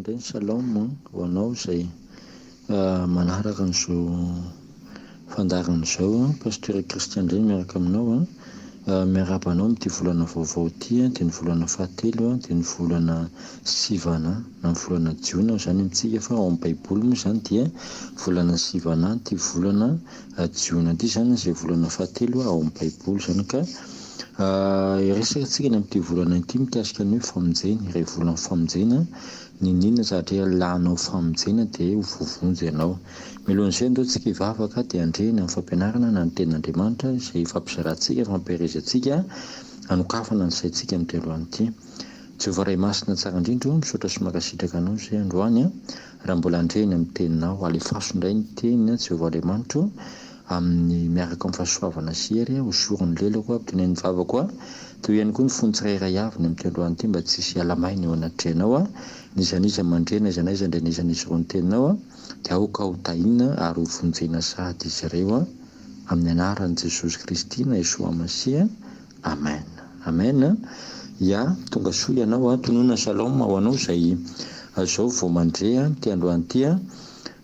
indray ny Shalom ho anao izay manaraka an'izao fandaharana izao. Pasteur Christian indray miaraka aminao. Miarahaba anao amin'ity volana vaovao ity, dia ny volana fahatelo, dia ny volana sivana na ny volana jiona izany amintsika, fa ao amin'ny Baiboly moa izany dia volana sivana ity volana jiona ity izany, izay volana fahatelo ao amin'ny Baiboly izany. Ka hiresaka tsika ny amin'ity volana ity mikasika ny hoe famonjena, iray volan'ny famonjena, n'inon'inona zavatra ialanao famonjena dia ho voavonjy ianao. Mialohan'izay andao tsika hivavaka dia handre ny amin'ny fampianarana na ny tenin'Andriamanitra izay hifampizarantsika, hifampiherezantsika, hanokafana ny saintsika amin'ity androany ity. Jehovah Ray Masina tsara indrindra o, misaotra sy mankasitraka Anao izay androany raha mbola handre ny amin'ny teninao. Alefaso indray ny teny Jehovah Andriamanitro amin'ny miaraka amin'ny fahasoavana sy hery, hosory ny lelako, ampitonia ny vavako, toy ihany koa ny fon'ny tsirairay avy ny amin'ity androany ity mba tsy hisy hiala maina eo anatrehanao. N'iza n'iza mandre n'aiza n'aiza andrenesan'izy ireo ny teninao dia aoka ho tahiana ary ho vonjena sahady izy ireo amin'ny anaran'i Jesosy Kristy na Yeshua Masia. Amen. Amen. Ya, tonga soa ianao a. Tonona Shalom ho anao izay zao vao mandre ity androany ity.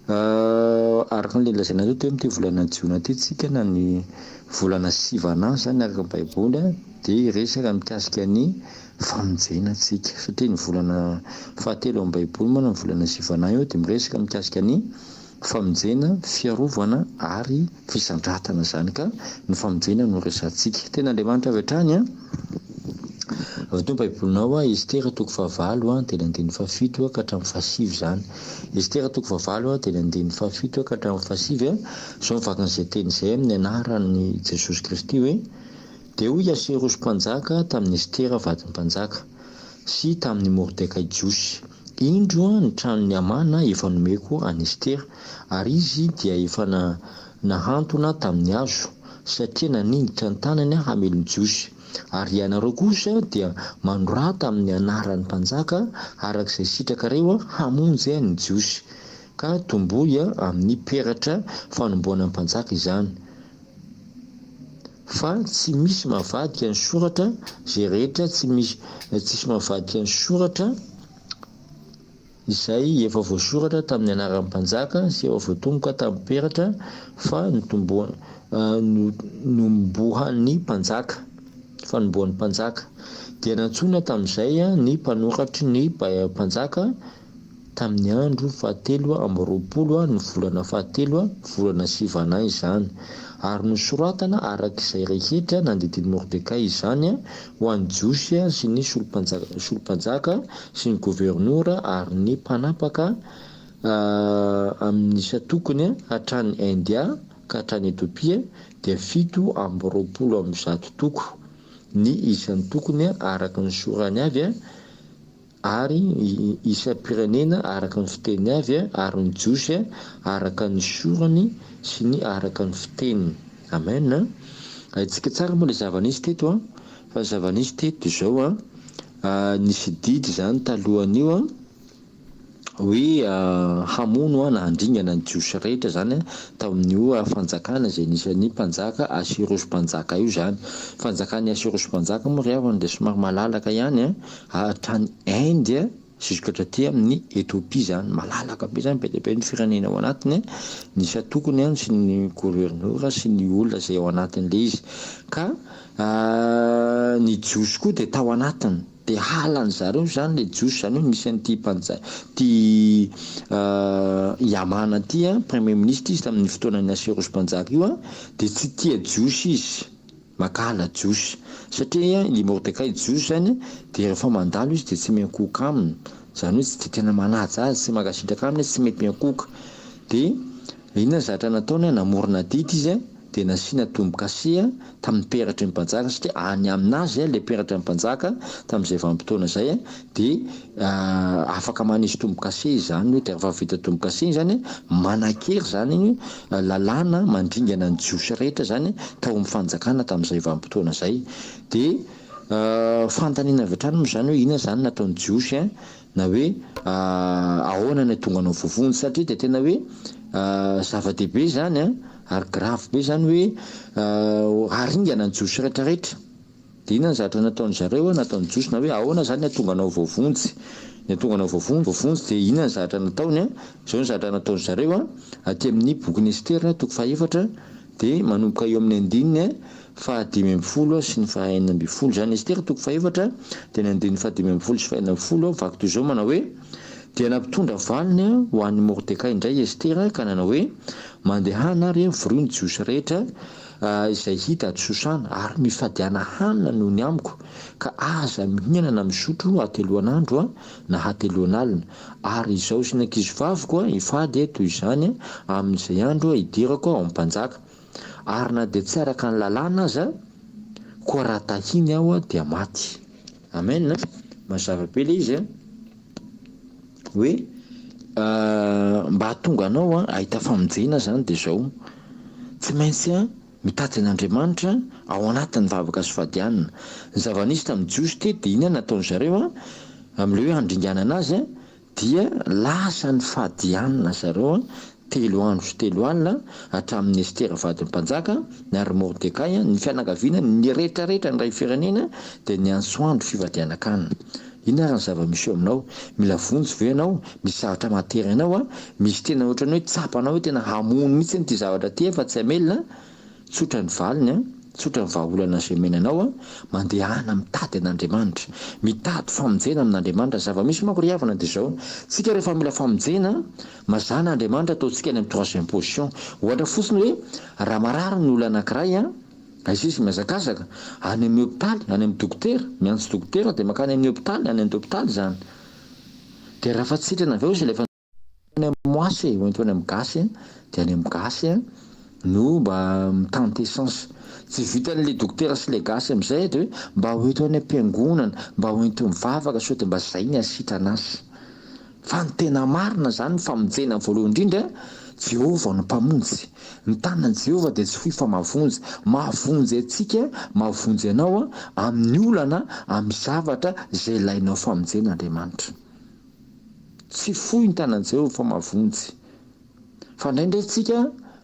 Araka ny lazaina teo dia amin'ity volana jiona ity tsika na ny volana sivana izany araka ny Baiboly dia hiresaka mikasika ny famonjena tsika. Satria ny volana fahatelo amin'ny Baiboly moa na ny volana sivana io dia miresaka mikasika ny famonjena, fiarovana ary fisandratana izany ka ny famonjena no resahantsika. Tena Andriamanitra avy hatrany an! Avy teo ny Baibolinao an, Estera toko fahavalo an, dia ny andininy fahafito ka hatramin'ny fahasivy izany. Estera toko fahavalo an, dia ny andininy fahafito ka hatramin'ny fahasivy an, izao ny vakin'izay teny izay amin'ny anaran'i Jesosy Kristy hoe, Dia hoy Aserosy mpanjaka tamin'i Estera vadin'ny mpanjaka, sy tamin'i Mordekay Jiosy, Indro ny tranon'i Hamana efa nomeko an'i Estera, ary izy dia efa nahantona tamin'ny hazo, satria naningitra ny tanany hamely ny Jiosy. Ary ianareo kosa dia manorata amin'ny anaran'ny mpanjaka araka izay sitrakareo hamonjy ny Jiosy, ka tomboy amin'ny peratra fanomboana ny mpanjaka izany. Fa tsy misy mavadika ny soratra, izay rehetra tsy misy tsisy mavadika ny soratra izay efa voasoratra tamin'ny anaran'ny mpanjaka sy efa voatomboka tamin'ny peratra fa notomboa nombohan'ny mpanjaka, fanombohan'ny mpanjaka. Dia nantsoina tamin'izay ny mpanoratry ny mpanjaka Tamin'ny andro fahatelo 22 ny volana fahatelo, volana Sivana izany. Ary nosoratana araka izay rehetra nandidian'i Mordekay izany ho an'ny Jiosy sy ny solom-panjaka sy ny governora ary ny mpanapaka amin'ny isan-tokony hatrany India ka hatrany Etiopia, dia 127 toko ny isan-tokony araka ny sorany avy. Ary isam-pirenena araka ny fiteniny avy, ary ny Jiosy araka ny sorany sy ny araka ny fiteniny. Amen. Haintsika tsara moa ilay zava-nisy teto an, fa ny zava-nisy teto dia izao an, nisy didy izany talohan'io an, hoe hamono na handringana ny Jiosy rehetra izany tao amin'io fanjakana izay nisy an'ny mpanjaka Asyrosy mpanjaka io izany. Fanjakan'i Asyrosy mpanjaka moa ry havana dia somary malalaka ihany hatrany Inde jusque hatraty amin'ny Ethiopie izany. Malalaka be izany, be dia be ny firenena ao anatiny, ny isan-tokony sy ny governora sy ny olona izay ao anatin'ilay izy. Ka ny Jiosy koa dia tao anatiny. Dia halan'ny zareo izany ilay Jiosy, izany hoe misy an'ity mpanja, ity i Hamana ity an, premier ministre izy tamin'ny fotoanan'i Aserosy mpanjaka io an, dia tsy tia Jiosy izy, mankahala Jiosy. Satria i Mordekay Jiosy izany dia rehefa mandalo izy dia tsy miankohoka aminy, izany hoe tsy dia tena manaja azy, tsy mankasitraka aminy izy, tsy mety miankohoka. Dia inona ny zavatra nataony an, namorona didy izy an, dia nasiana tombo-kase tamin'ny peratry ny mpanjaka, satria any aminazy ilay peratry ny mpanjaka tamin'izay vanim-potoana izay dia afaka manisy tombo-kase izany hoe, dia rehefa vita tombo-kase iny izany, manan-kery izany iny lalàna mandringana ny Jiosy rehetra izany tao amin'ny fanjakana tamin'izay vanim-potoana izay. Dia fanontaniana avy hatrany moa izany hoe inona izany nataon'ny Jiosy na hoe ahoana no hahatonga anao voavonjy, satria dia tena hoe zava-dehibe izany an, ary grave be izany hoe haringana ny Jiosy rehetra rehetra, dia inona ny zavatra nataon-dry zareo, nataon'ny Jiosy, na hoe ahoana izany no hahatonga anao voavonjy. Ny hahatonga anao voavonjy, voavonjy dia inona ny zavatra nataony an? Izao ny zavatra nataon-dry zareo an, aty amin'ny bokin'i Estera toko fahefatra dia manomboka eo amin'ny andininy fahadimy ambin'ny folo sy ny faha-16 izany. Estera toko fahefatra dia ny andininy fahadimy ambin'ny folo sy faha-16, vaky toy izao manao hoe: Dia nampitondra valiny ho an'i Mordekay indray i Estera ka nanao hoe, Mandehana ary vorio ny Jiosy rehetra izay hita ato Sosana, ary mifadiana hanina noho ny amiko, ka aza mihinana na misotro hateloan'andro na hateloan'alina, ary izaho sy ny ankizivaviko hifady toy izany amin'izay andro hidirako ao amin'ny mpanjaka, ary na dia tsy araka ny lalàna aza, koa raha tahiny aho dia maty. Amen. Mazava be ilay izy hoe mba hahatonga anao hahita famonjena izany dia izao, tsy maintsy mitady an'Andriamanitra ao anatin'ny vavaka sy fadianina. Ny zava-nisy tamin'ny Jiosy teto dia inona nataon-dry zareo amin'ilay hoe handringanana azy dia lasa nifadianina zareo 3 andro sy 30 alina hatramin'i Estera vadin'ny mpanjaka, ary Mordekay, ny fianakaviana, ny rehetrarehetra niray firenena dia niantsoandro fifadianan-kanina. Inona ary ny zava-misy eo aminao? Mila vonjy ve ianao? Misy zavatra mahatery anao an? Misy tena ohatran'ny hoe tsapanao hoe tena hamono mihitsy ity zavatra ity fa tsy hamelona an? Tsotra ny valiny an! Tsotra ny vahaolana izay omena anao an! Mandehana mitady an'Andriamanitra. Mitady famonjena amin'Andriamanitra. Ny zava-misy manko ry havana dia izao, tsika rehefa mila famonjena, mazàna Andriamanitra ataontsika any amin'ny troisième position. Ohatra fotsiny hoe raha marary ny olona anankiray an, Aiza izy mihazakazaka? Any amin'ny hopitaly, any amin'ny dokotera, miantso dokotera dia mankany amin'ny hopitaly, any an-dopitaly izany. Dia raha fa tsy sitrana avy eo izy alefa any amin'ny moasy e, hoento any amin'ny gasy, dia any amin'ny gasy no mba mi-tenter chance. Tsy vitan'ilay dokotera sy ilay gasy amin'izay dia hoe mba hoento any am-piangonana, mba hoento mivavaka sao dia mba izay ny hahasitrana azy. Fa ny tena marina izany, ny famonjena voalohany indrindra, Jehovah no Mpamonjy. Ny tanan'i Jehovah dia tsy fohy fa mahavonjy. Mahavonjy antsika, mahavonjy anao amin'ny olana, amin'ny zavatra izay ilainao famonjena Andriamanitra. Tsy fohy ny tanan'i Jehovah fa mahavonjy. Fa indraindray tsika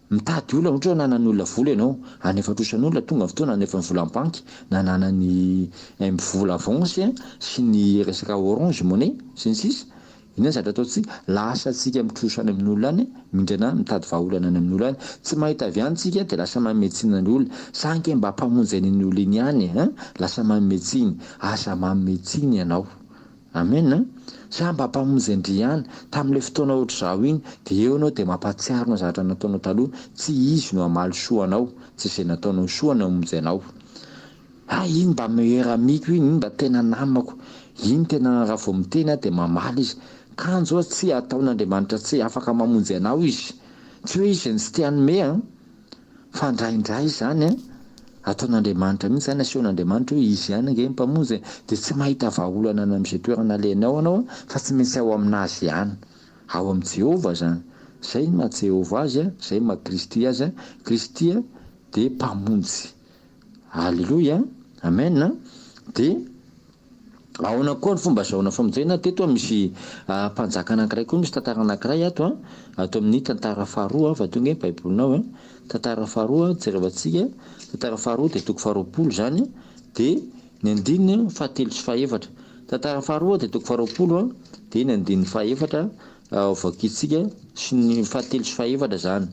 mitady olona, ohatra hoe ananan'ny olona vola ianao, hanefa trosan'olona, tonga ny fotoana hanefa ny vola amin'ny banky, nananany MVola avance sy ny resaka orange money sy ny sisa, inona ny zavatra ataontsika? Lasa tsika mitrosa any amin'olona any, mindrana mitady vahaolana any amin'olona any, tsy mahita avy any tsika dia lasa manome tsiny ny olona, za ange mba mpamonjy an'iny olona iny ihany e, hein, lasa manome tsiny, aza manome tsiny ianao. Amen a! Za mba mpamonjy an-dry ihany, tamin'ilay fotoana ohatr'izao iny, dia eo ianao dia mampahatsiaro ny zavatra nataonao taloha, tsy izy no hamaly soa anao, tsy izay nataonao soa no hamonjy anao. Ah iny mba meilleur ami-ko iny, iny mba tena namako, iny tena raha vao miteny aho dia mamaly izy. Kanjo tsy ataon'Andriamanitra tsy afaka mamonjy anao izy. Tsy hoe izy no tsy te hanome an! Fa indraindray izany an, ataon'Andriamanitra mihitsy izany, asehon'Andriamanitra hoe Izy ihany ange ny Mpamonjy e, dia tsy mahita vahaolana any amin'izay toerana alehanao ianao fa tsy maintsy ao amin'Azy ihany. Ao amin'i Jehovah izany. Izay ny maha Jehovah Azy, izay ny maha Kristy Azy. Kristy dia Mpamonjy. Aleloia, Amen. Dia. Ahoana koa ny fomba azahoana famonjena? Teto misy mpanjaka anankiray koa, misy tantara anankiray ato an, ato amin'ny tantara faharoa, vakio ange ny baibolinao an, tantara faharoa jerevantsika, tantara faharoa dia toko faharoapolo izany, dia ny andininy fahatelo sy fahefatra. Tantara faharoa dia toko faharoapolo an, dia ny andininy fahefatra vakintsika sy ny fahatelo sy fahefatra izany.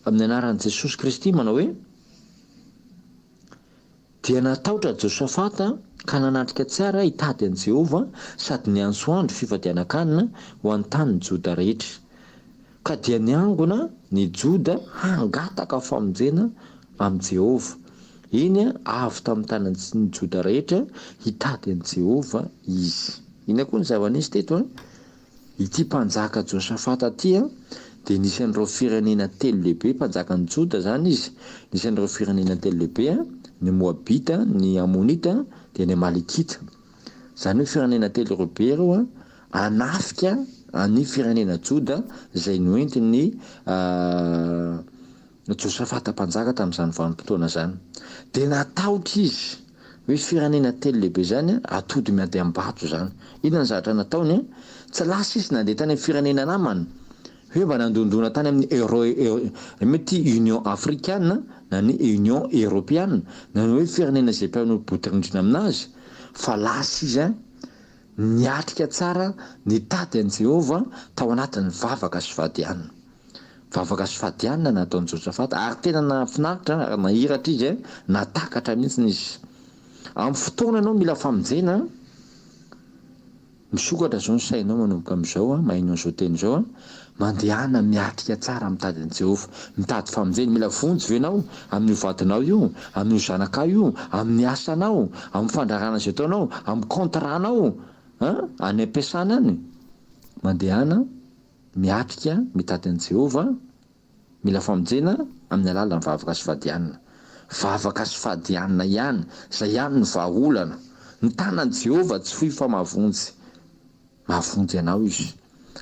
Amin'ny anaran'i Jesosy Kristy manao hoe. Dia natahotra Josafata ka nanatrika tsara hitady an'i Jehovah sady niantso andro fifadianan-kanina ho an'ny tanin'i Joda rehetra. Ka dia niangona ny Joda hangataka famonjena amin'i Jehovah. Eny, avy tamin'ny tanan'ny Joda rehetra hitady an'i Jehovah izy. Inona koa ny zava-nisy teto? Ity mpanjaka Josafata ity dia nisy an'ireo firenena telo lehibe, mpanjakan'i Joda izany izy, nisy an'ireo firenena telo lehibe, ny Moabita, ny Amonita, dia ny Amalekita. Izany hoe firenena telo lehibe ireo hanafika ny firenena Joda izay noentin'ny Josafata mpanjaka tamin'izany vanim-potoana izany. Dia natahotra izy hoe firenena telo lehibe izany atody miady am-bato izany. Inona ny zavatra nataony? Tsy lasa izy nandeha tany amin'ny firenena namany, hoe mba nandondona tany amin'ny Euro, mety Union Afrikana na ny Union Eoropeana, na ny hoe firenena izay mpianolo-bodirindrina aminazy, fa lasa izy. Niatrika tsara nitady an'i Jehovah tao anatin'ny vavaka sy fadiana. Vavaka sy fadiana nataon'i Josafata, ary tena nahafinaritra ary nahiratra izy, nahatakatra mihitsy izy. Amin'ny fotoana ianao mila famonjena, misokatra izao ny sainao manomboka amin'izao, maheno an'izao teny izao, mandehana miatrika tsara mitady an'i Jehovah, mitady famonjena. Mila vonjy ve ianao amin'io vadinao io, amin'io zanakao io, amin'ny asanao, amin'ny fandraharahana izay ataonao, amin'ny contrat-nao, any am-piasana any? Mandehana miatrika mitady an'i Jehovah, mila famonjena amin'ny alalan'ny vavaka sy fadianina. Vavaka sy fadianina ihany, izay ihany no vahaolana. Ny tanan'i Jehovah tsy fohy fa mahavonjy. Mahavonjy anao Izy.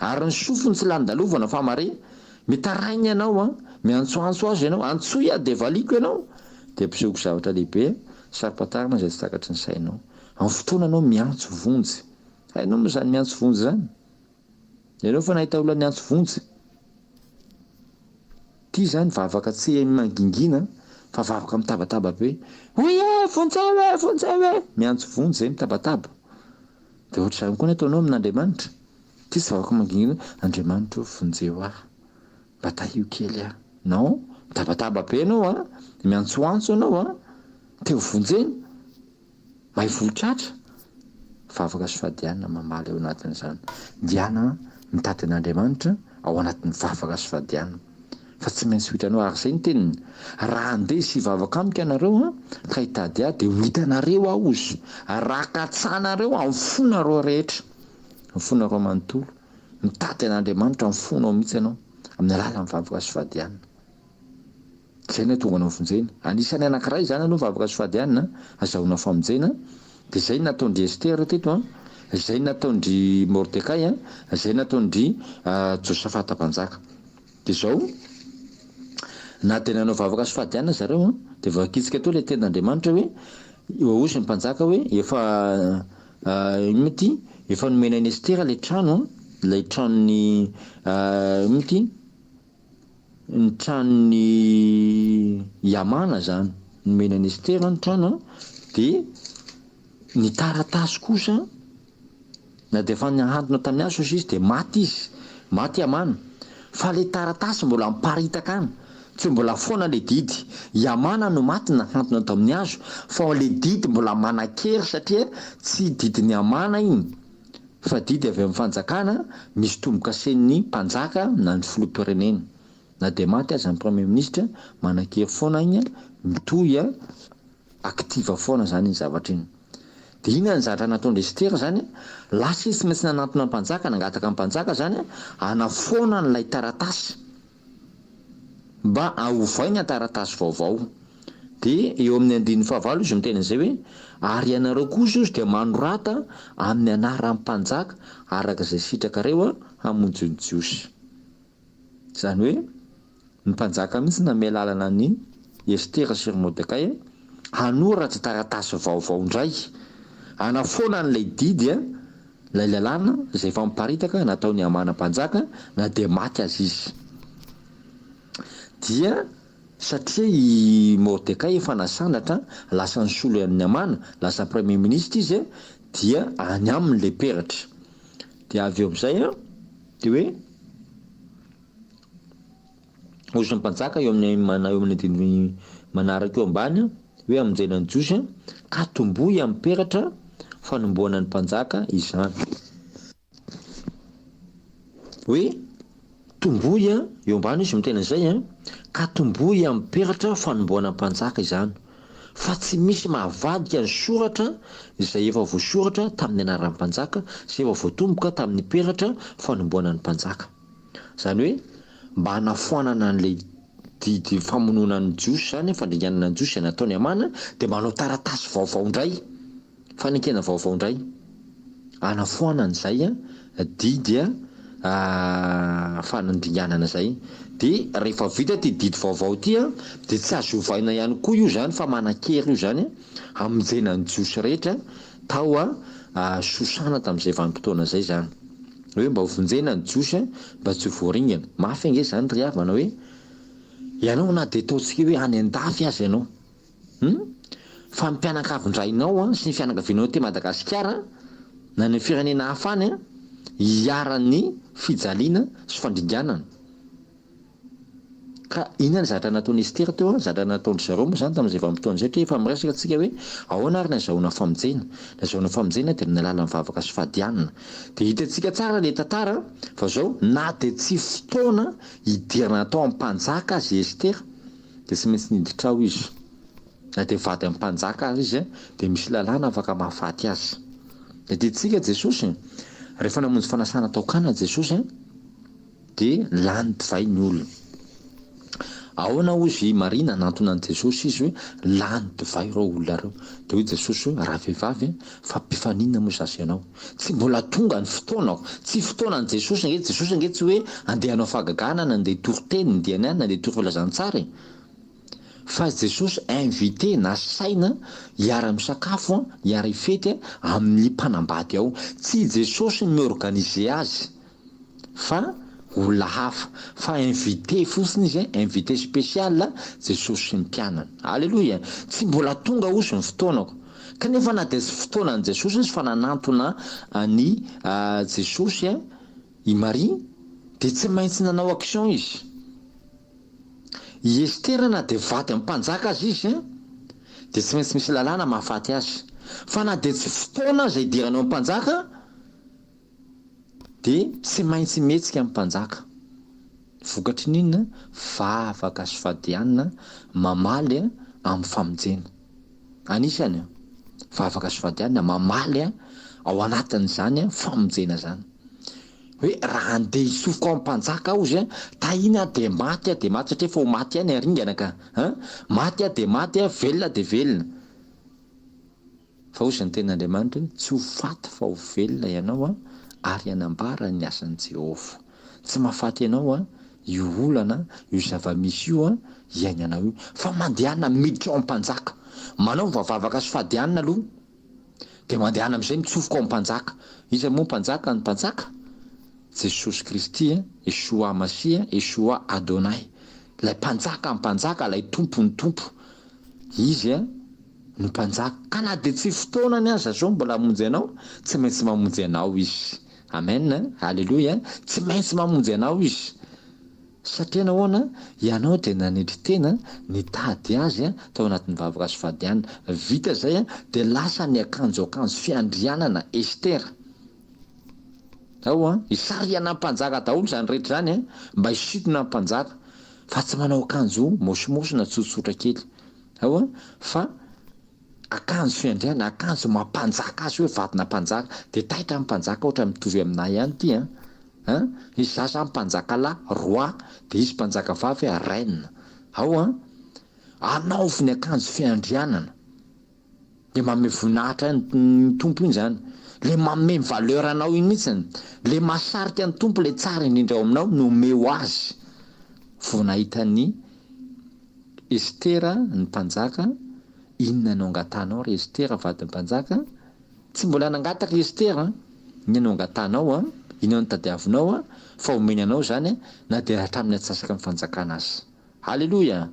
Ary ny sofiny tsy lany-dalovana fa mare. Mitaraina ianao an, miantsoantso Azy ianao, antsoy Aho dia valiako ianao. Dia ampisehoako zavatra lehibe, saro-pantarina izay tsy takatry ny sainao. Amin'ny fotoana ianao miantso vonjy. Hainao moa izany miantso vonjy izany? Ianao efa nahita olona niantso vonjy? Ity izany vavaka tsy mangingina fa vavaka mitabataba be. Hoy e, vonjeo e, vonjeo e! Miantso vonjy izay mitabataba. Dia ohatr'izany koa ny ataonao amin'Andriamanitra. Ity tsy vavaka mangingina hoe, Andriamanitra ô, vonjeo aho. Mba tahio kely aho. Non, mitabataba be ianao an, miantsoantso ianao an, te ho vonjena. May volo-tratra, vavaka sy fadiana mamaly ao anatin'izany. Ndiana mitady an'Andriamanitra ao anatin'ny vavaka sy fadiana. Fa tsy maintsy ho hitanao, ary izay ny teniny, Raha handeha sy hivavaka amiko ianareo ka hitady ahy, dia ho hitanareo aho, hozy, raha katsahanareo amin'ny fonareo rehetra, ny fonareo manontolo. Mitady an'Andriamanitra amin'ny fonao mihitsy ianao, amin'ny alalan'ny vavaka sy fadiana. Izay no hahatonga anao vonjena. Anisan'ny anankiray izany aloha vavaka sy fady hanina, azahoana famonjena. Dia izay no nataon-dry Estera teto an, izay no nataon-dry Mordekay an, izay no nataon-dry Josafata mpanjaka. Dia izao, na dia nanao vavaka sy fady hanina zareo an, dia voakitsika teo ilay tenin'Andriamanitra hoe, hozy ny mpanjaka hoe efa inona moa ity, efa nomena an'i Estera ilay trano an, ilay tranon'ny inona moa ity, Ny tranon'i Hamana izany, nomena an'i Estera ny trano an, dia ny taratasy kosa, na dia efa nihantona tamin'ny hazo aza izy dia maty izy, maty i Hamana, fa ilay taratasy mbola miparitaka any, tsy mbola foana ilay didy, i Hamana no maty nahantona tamin'ny hazo, fa ilay didy mbola manan-kery satria tsy didin'i Hamana iny, Fa didy avy amin'ny fanjakana, misy tombokasen'ny mpanjaka na ny filoham-pirenena. Na dia maty aza ny premier ministre, manan-kery foana iny, mitohy active foana izany iny zavatra iny. Dia inona ny zavatra nataon-dry Estera izany? Lasa izy tsy maintsy nanantona ny mpanjaka, nangataka ny mpanjaka izany hanafoana an'ilay taratasy. Mba ahovaina taratasy vaovao. Dia eo amin'ny andininy fahavalo izy miteny an'izay hoe, Ary ianareo kosa ozy dia manorata amin'ny anaran'ny mpanjaka araka izay sitrakareo hamonjy ny Jiosy. Izany hoe, ny mpanjaka mihitsy nanome lalana an'i Estera sy ry Mordekay hanoratra taratasy vaovao indray, hanafoana an'ilay didy Ilay lalàna izay efa miparitaka nataon'i Hamana mpanjaka na dia maty aza izy. Dia satria i Mordekay efa nasandratra, lasa nisolo an'i Hamana, lasa premier ministre izy, dia any aminy ilay peratra. Dia avy eo amin'izay dia hoe. Hoy ny mpanjaka eo amin'ny mana eo amin'ny andininy manaraka eo ambany hoe hamonjena ny Jiosy ka tomboy amin'ny peratra fanombohana ny mpanjaka izany. Hoe tomboy eo ambany izy miteny an'izay ka tomboy amin'ny peratra fanombohana ny mpanjaka izany fa tsy misy mahavadika ny soratra izay efa voasoratra tamin'ny anaran'ny mpanjaka sy efa voatomboka tamin'ny peratra fanombohana ny mpanjaka. Izany hoe mba hanafoanana an'ilay didy famonoana ny Jiosy izany, fandringanana ny Jiosy izay nataon'i Hamana, dia manao taratasy vaovao indray, fanekena vaovao indray, hanafoanana izay didy fanandringanana izay. Dia rehefa vita ity didy vaovao ity, dia tsy azo ovaina ihany koa io izany fa manan-kery io izany hamonjena ny Jiosy rehetra tao Sosana tamin'izay vanim-potoana izay izany. Hoe mba ho vonjena ny Jiosy mba tsy ho voaringana. Mafy ange izany ry havana hoe ianao na dia ataontsika hoe any an-dafy aza ianao. Hum? Fa ny mpianakavin-drainao sy ny fianakavianao aty Madagasikara. Na any amin'ny firenena hafa any iharan'ny fijaliana sy fandringanana. Ka inona ny zavatra nataon'i Estera teo an? Zavatra nataon-dry zareo moa izany tamin'izay vanim-potoana izay, satria efa miresaka tsika hoe ahoana ary ny azahoana famonjena? Ny azahoana famonjena dia amin'ny alalan'ny vavaka sy fadianina. Dia hitantsika tsara ilay tantara fa izao, na dia tsy fotoana hidirana tao amin'ny mpanjaka aza i Estera dia tsy maintsy niditra ao izy. Na dia vady amin'ny mpanjaka aza izy dia misy lalàna afaka mahafaty azy. Tadidintsika Jesosy, rehefa namonjy fanasana tao Kana Jesosy, Dia lany divay ny olona. Ahoana hozy i Maria nanantona an'i Jesosy izy hoe lany divay ireo olona ireo. Dia hoy Jesosy hoe ravehivavy fa mpifaninona moa za sy ianao. Tsy mbola tonga ny fotoanako. Tsy fotoanan'i Jesosy ange, Jesosy ange tsy hoe andeha hanao fahagagana na andeha hitory teny ny diany any na andeha hitory filazantsara e. Fa Jesosy invité nasaina hiara-misakafo, hiara-hifety amin'ny mpanambady ao. Tsy i Jesosy no mi-organiser azy. Fa olona hafa. Fa invité fotsiny izy, invité spécial, Jesosy sy ny mpianany. Aleloia! Tsy mbola tonga ozy ny fotoanako. Kanefa na dia tsy fotoanan'i Jesosy aza fa nanantona an'i Jesosy i Maria dia tsy maintsy nanao action izy. I Estera na dia vady amin'ny mpanjaka aza izy dia tsy maintsy misy lalàna mahafaty azy. Fa na dia tsy fotoana aza hidirany ao amin'ny mpanjaka, Dia tsy maintsy mihetsika ny mpanjaka. Vokatry ny inona? Vavaka sy fadianina mamaly amin'ny famonjena. Anisany, vavaka sy fadianina mamaly ao anatin'izany famonjena izany. Hoe raha handeha hisofoka ao amin'ny mpanjaka aho izy, tahina aho dia maty aho dia maty satria efa ho maty ihany haringana ka. Maty aho dia maty, velona aho dia velona. Fa hoy ny tenin'Andriamanitra hoe, Tsy ho faty fa ho velona ianao ary hanambara ny asan'i Jehovah. Tsy mahafaty anao io olana, io zava-misy io iainanao io. Fa mandehana miditra ao amin'ny mpanjaka. Manaova vavaka sy fadianina aloha, dia mandehana amin'izay mitsofoka ao amin'ny mpanjaka. Iza moa mpanjaka? Ny mpanjaka? Jesosy Kristy, Yeshua Masia, Yeshua Adonai. Ilay mpanjaka ny mpanjaka, ilay Tompon'ny tompo. Izy no mpanjaka. Ka na dia tsy fotoanany aza zao mbola hamonjy anao, tsy maintsy mamonjy anao Izy. Amen, Aleloia, tsy maintsy mamonjy anao Izy. Satria nahoana? Ianao dia nanetry tena nitady Azy tao anatin'ny vavaka sy fadiana. Vita izay dia lasa niakanjo akanjo fiandrianana Estera. Ao an, hisarihana ny mpanjaka daholo izany rehetra izany an, mba hisintona ny mpanjaka, fa tsy manao akanjo môsimôsy na tsotsotra kely. Ao an, fa akanjo fiandrianana, akanjo maha mpanjaka azy hoe vadina mpanjaka. Dia taitra ny mpanjaka ohatra mitovy aminà ihany ity an, an, izy za zany mpanjaka lahy, roi, dia izy mpanjaka vavy, reine. Ao an, anaovy ny akanjo fiandrianana. Le manome voninahitra ny Tompo iny zany, le manome ny valeur anao iny mihitsiny, le mahasarika ny Tompo le tsara indrindra ao aminao no omeo azy. Vao nahita an'i Estera ny mpanjaka, inona no angatahanao ry Estera vadin'ny mpanjaka? Tsy mbola nangataka i Estera an, inona no angatahanao an, inona no tadiavinao an, fa omeny anao izany na dia hatramin'ny antsasaky ny fanjakana aza. Aleloia!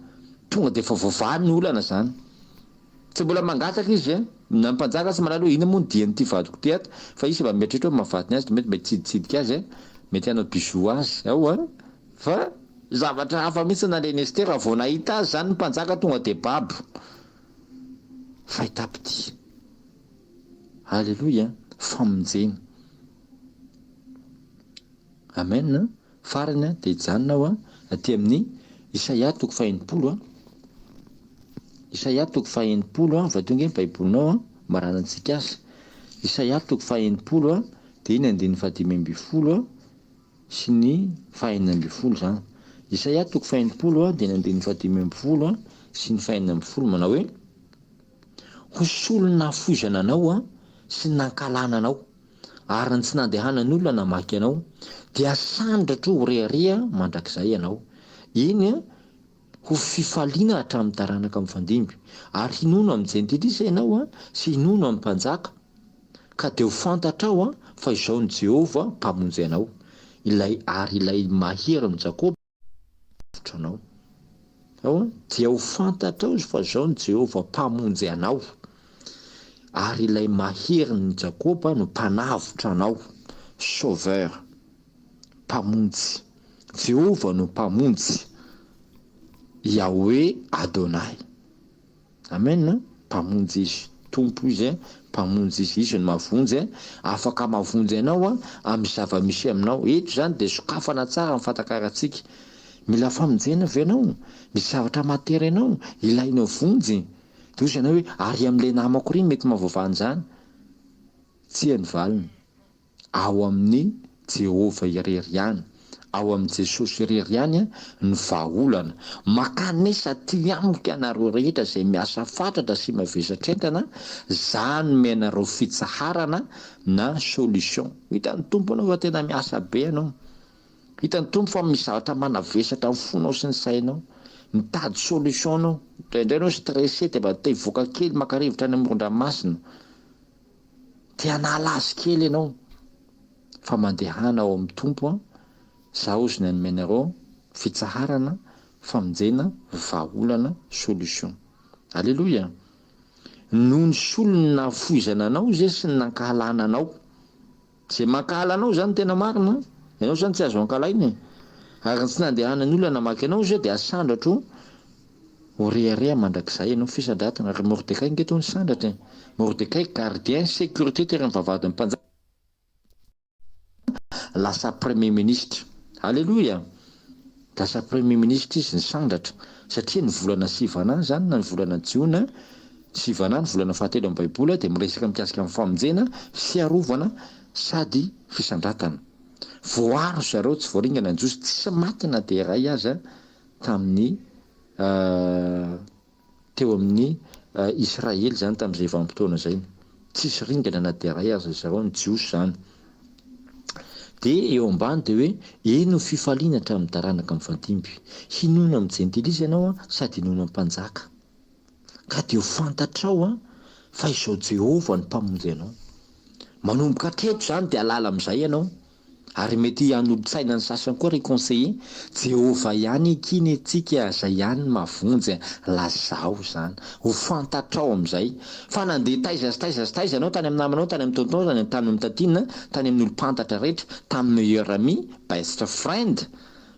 Tonga dia efa voavaha ny olana zany. Tsy mbola mangataka izy a! Na ny mpanjaka tsy mahalala hoe inona moa ny dian'ity vadiko ity ato, fa izy mba mieritreritra hoe mahafaty azy dia mety mba hitsiditsidika azy a! Mety hanao bisous azy ao a! Fa zavatra hafa mihitsy nalain'i Estera, vao nahita azy zany ny mpanjaka tonga dia babo. Fahitam-pitia. Aleloia! Famonjena. Amen. Farany dia hijanona aho aty amin'ny Isaia toko faha-60. Isaia toko faha-60, vakio ange ny Baibolinao hamaranantsika azy. Isaia toko faha-60 dia ny andininy fahadimy ambin'ny folo sy ny faha-16 izany. Isaia toko faha-60 dia ny andininy fahadimy ambin'ny folo sy ny faha-16 manao hoe, Ho solon'ny nahafoizana anao sy ny nankahalana anao, ary ny tsy nandehanan'ny olona namaky anao, dia hasandratra ho rehareha mandrakizay ianao, eny, ho fifaliana hatramin'ny taranaka mifandimby, ary hinono amin'ny jentilisa ianao sy hinono amin'ny mpanjaka, ka dia ho fantatrao fa izao no Jehovah Mpamonjy anao, ilay ary ilay Maherin'i Jakoba. Mpanavotra anao. Ao dia ho fantatrao izy fa izao no Jehovah Mpamonjy anao. Ary ilay Maherin'i Jakoba no Mpanavotra anao, Sauveur, Mpamonjy. Jehovah no Mpamonjy, Yahweh Adonai. Amen, Mpamonjy Izy, Tompo Izy, Mpamonjy Izy, Izy no mahavonjy, afaka mahavonjy anao amin'ny zava-misy aminao. Eto izany dia sokafana tsara ny fahatakarantsika. Mila famonjena ve ianao? Misy zavatra mahatery anao? Ilainao vonjy? Dia hoy ianao hoe, ary amin'ilay namako iry mety mahavoavaha an'izany? Tsia ny valiny. Ao amin'i Jehovah irery ihany, ao amin'i Jesosy irery ihany ny vahaolana. Mankanesa aty amiko ianareo rehetra izay miasa fatratra sy mavesatra entana, za hanome anareo fitsaharana na solution. Hitan'ny Tompo anao fa tena miasa be ianao. Hitan'ny Tompo fa misy zavatra manavesatra ny fonao sy ny sainao. Mitady solution anao. Indraindray ianao stressé dia mba te hivoaka kely maka rivotra any amoron-dranomasina. Te hanala azy kely ianao. Fa mandehana ao amin'ny Tompo an, Zaho ozy ny hanome anareo fitsaharana, famonjena, vahaolana, solution. Aleloia! Noho ny solony nahafoizana anao izay sy ny nankahalana anao. Izay mankahala anao izany tena marina an! Ianao izany tsy azo ankahalaina e! Ary ny tsy nandehanan'ny olona namaky anao izao dia asandratro ho rehareha mandrakizay ianao, fisandratana, ary Mordekay ange toa nisandratra e! Mordekay gardien sécurité tery amin'ny vavahadin'ny mpanjaka lasa premier ministre. Aleloia! Lasa premier ministre izy nisandratra satria ny volana sivana izany na ny volana jiona, sivana ny volana fahatelo amin'ny baiboly dia miresaka mikasika ny famonjena, fiarovana sady fisandratana. Voaro zareo tsy voaringana ny jiosy, tsy maty na dia iray aza tamin'ny Teo amin'ny Israely izany tamin'izay vanim-potoana izay. Tsisy ringana na dia iray aza zareo, ny Jiosy izany. Dia eo ambany dia hoe, Eny ho fifaliana hatramin'ny taranaka mifandimby. Hinoana amin'ny Jentilisa ianao sady hinoana amin'ny mpanjaka. Ka dia ho fantatrao fa izao Jehovah no Mpamonjy anao. Manomboka hatreto izany dia halala amin'izay ianao. Ary mety hanolo-tsaina ny sasany koa ry conseiller, Jehovah ihany ekina etsika zay ihany no mahavonjy a, lazao zany, ho fantatrao amizay, fa nandeha taiza sy taiza sy taiza ianao, tany amin'ny namanao, tany amin'ny tonton, tany amin'ny tantine, tany amin'ny olom-pantatra rehetra, tamin'ny meilleur ami, best friend,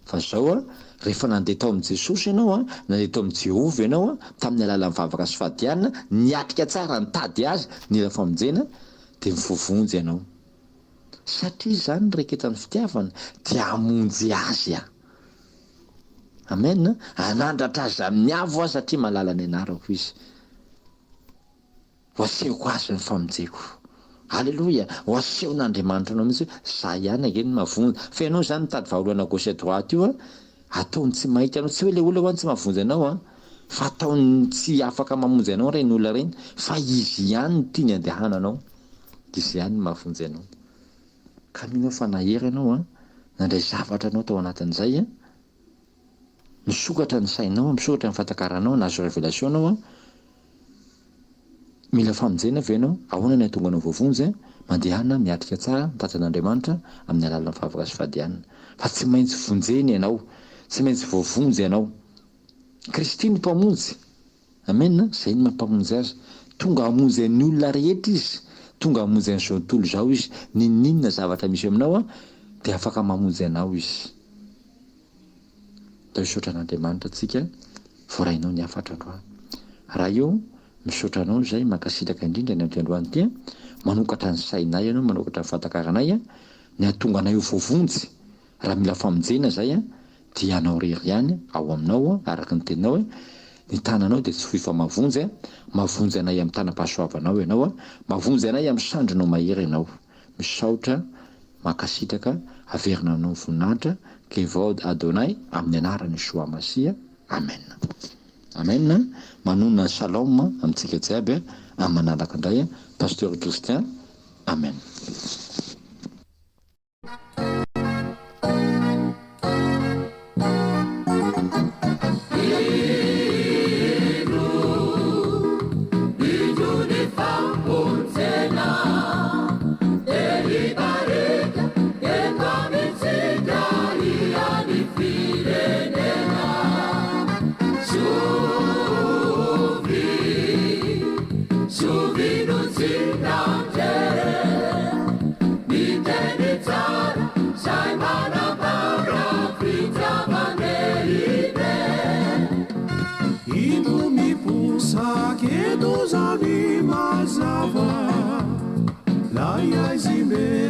fa zao a, rehefa nandeha tao amin'i Jesosy ianao a, nandeha tao amin'i Jehovah ianao a, tamin'ny alalan'ny vavaka sy fadiana, niatrika tsara, nitady azy, nila famonjena, dia voavonjy ianao. Satria izany ny reketan'ny fitiavana dia hamonjy azy aho. Amen. Hanandratra azy amin'ny avo aho satria mahalala ny anarako izy. Ho asehoko azy ny famonjeko. Aleloia. Ho asehon'Andriamanitra anao mihitsy hoe za ihany ange no mahavonjy. Fa ianao izany mitady vahaolana à gauche à droite io an, ataony tsy mahita anao. Tsy hoe ilay olona ho'a tsy mahavonjy anao an, fa ataony tsy afaka mamonjy anao ireny olona ireny, fa izy ihany no tiany andehananao. Izy ihany no mahavonjy anao. Ka mino aho fa nahery ianao an, nandray zavatra anao tao anatin'izay an, misokatra ny sainao, misokatra ny fahatakaranao, nahazo révélation anao an, mila famonjena ve ianao? Ahoana ny hahatonga anao voavonjy an? Mandehana miatrika tsara mitady an'Andriamanitra amin'ny alalan'ny vavaka sy fadiana. Fa tsy maintsy vonjena ianao, tsy maintsy voavonjy ianao. Kristy no Mpamonjy. Amen, zay no maha mpamonjy azy. Tonga hamonjy an'ny olona rehetra izy, tonga hamonjy an'izao tontolo izao izy. N'inon'inona zavatra misy aminao dia afaka mamonjy anao izy. Ndao hisaotra an'Andriamanitra tsika voarainao ny hafatra androany. Ray ô, misaotra anao izay, mankasitraka indrindra ny amin'ity androany ity, manokatra ny sainay ianao, manokatra ny fahatakaranay, ny hahatonga anay ho voavonjy. Raha mila famonjena izay dia ianao irery ihany ao aminao araka ny teninao hoe, ny tananao dia tsy fohy fa mahavonjy, mahavonjy anay amin'ny tanam-pahasoavanao ianao, mahavonjy anay amin'ny sandrinao mahery ianao. Misaotra, mankasitraka, averina aminao ny voninahitra, Kevod Adonai, amin'ny anaran'i Yeshua Mashiah, Amen. Amen, manonona ny Shalom amintsika jiaby, amin'ny manaraka indray, Pasteur Christian, Amen.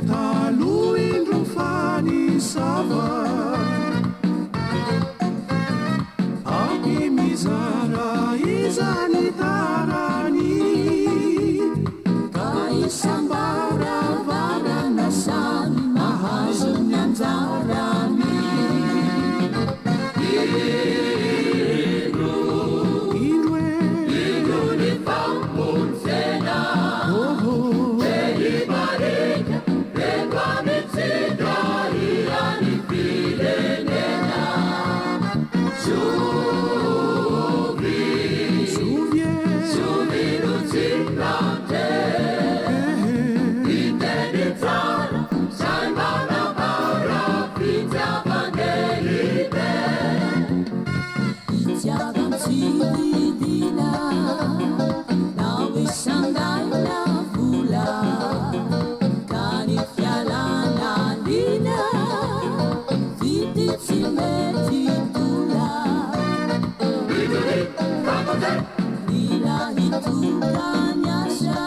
taloha indro fa nisava. Ampy mizara izany tarany ka isam-baravarana samy mahazo ny anjarany. Indro, indro e, indro ny famonjena. Oh, te hibarika eto amintsika ihany firenena. Zovy, zovy e, zovy no tsy rante. Hiteny tsara izay manambara fitiavan-dehibe. Fitiavan-tsy vidina na hoe sandaina vola ka ny fialana liana vidy tsy mety tola. Mila hitoka ny asa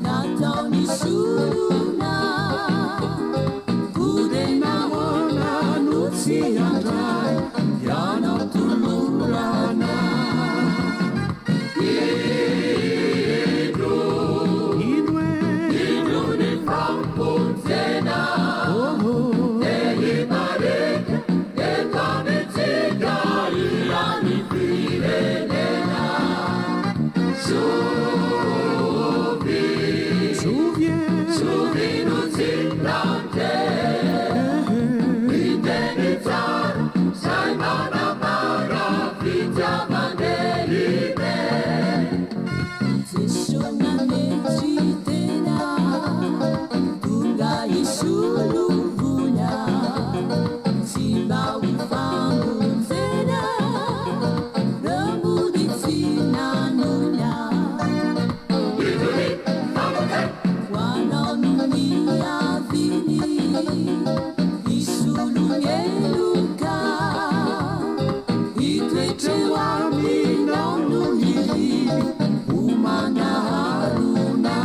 nataony sorona koa dia nahoana no tsy handray ianao tolorana. Indro, indro e, indro ny famonjena. Oh, te hibarika eto amintsika ihany firenena. Zovy, zovy e, zovy no tsy rante. Hiteny tsara izay manambara fitiavan-dehibe. Jeso nanetry tena tonga hisolo voina tsy mba ho famonjena ireo mody tsy nanoina. Ho anao no niaviany hisolo ny heloka hitoetra eo aminao no iriny ho manaharona.